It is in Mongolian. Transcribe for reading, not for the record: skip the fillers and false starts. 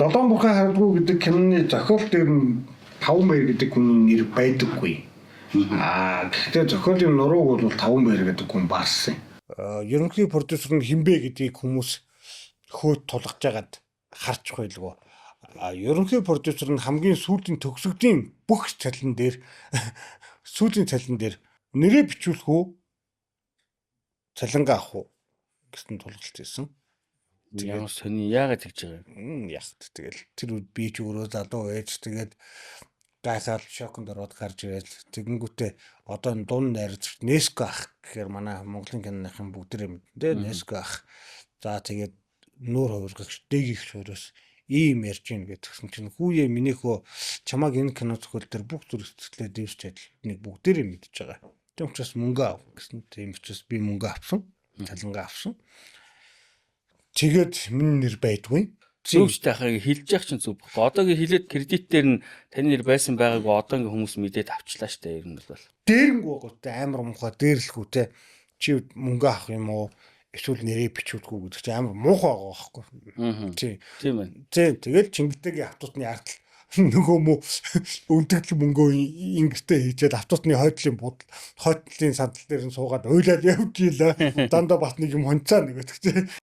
Долоон бурхан харагдгүй гэдэг киноны зохиол дээр нь Таван баяр гэдэг хүний нэр байдаггүй. Гэхдээ зохиолын нурууг бол Таван баяр гэдэг хүн барсан. Ерөнхий продюсер нь хэн бэ гэдгийг хүмүүс хөөд тулгаж байгаад харчих байлгүй. Ерөнхий продюсер нь хамгийн сүүлийн төгсгөлийн бүх цалин дээр, сүүлийн цалин дээр нэрээ бичүүлэх үү, цалингаа авах уу гэсэн тулгалт хийсэн. Ямар сони, яагаад тэгж байгаа юм? Яг тэгэл тэр үед би ч өөрөө залуу байж, тэгээд гайхаад шоконд ороод гарч ирээд, тэгэнгүүтээ одоо энэ дун найрагч Неско ах гэхээр манай Монголын киноныхан бүгдээрээ мэднэ те, Неско ах. За, тэгээд нүүр хувиргагч дээгих шуурээс ийм ярьж гин гэдгсэн чинь хүүе, минийхөө, чамааг энэ кино зохиол дээр бүх зүрх сэтгэлээ дэвсч чадлыг бүгдээрээ мэдж байгаа. Тийм учраас мөнгө ав гэсэн. Тийм учраас би мөнгө авсан. Цалингаа авсан. Тэгээд миний нэр байдгүй. Зөв ч тахыг хилж явах чинь зөв баггүй. Одоогийн хилээд кредит дээр нь таны нэр байсан байгаагүй, одоо ингээ хүмүүс мэдээд авчлаа штэ, ер нь бол. Дээрэнгүү гоо, амар муухай дээрлэхүү те. Чи мөнгө авах юм уу? Эсвэл нэрээ бичүүлэхгүй гэдэг чинь амар муухай байгаа байхгүй. Тийм. Тийм байна. Тийм. Тэгэл Чингэлтэйгийн автотны артал нөгөө мө өнтөгдөл мөнгөө ингэртэй хийчээд автотны хойдлын будал хойдлын сандал дээр нь суугаад уйлаад явж ийлээ. Дандаа бас нэг юм хонцоо нэг гэдэг чинь.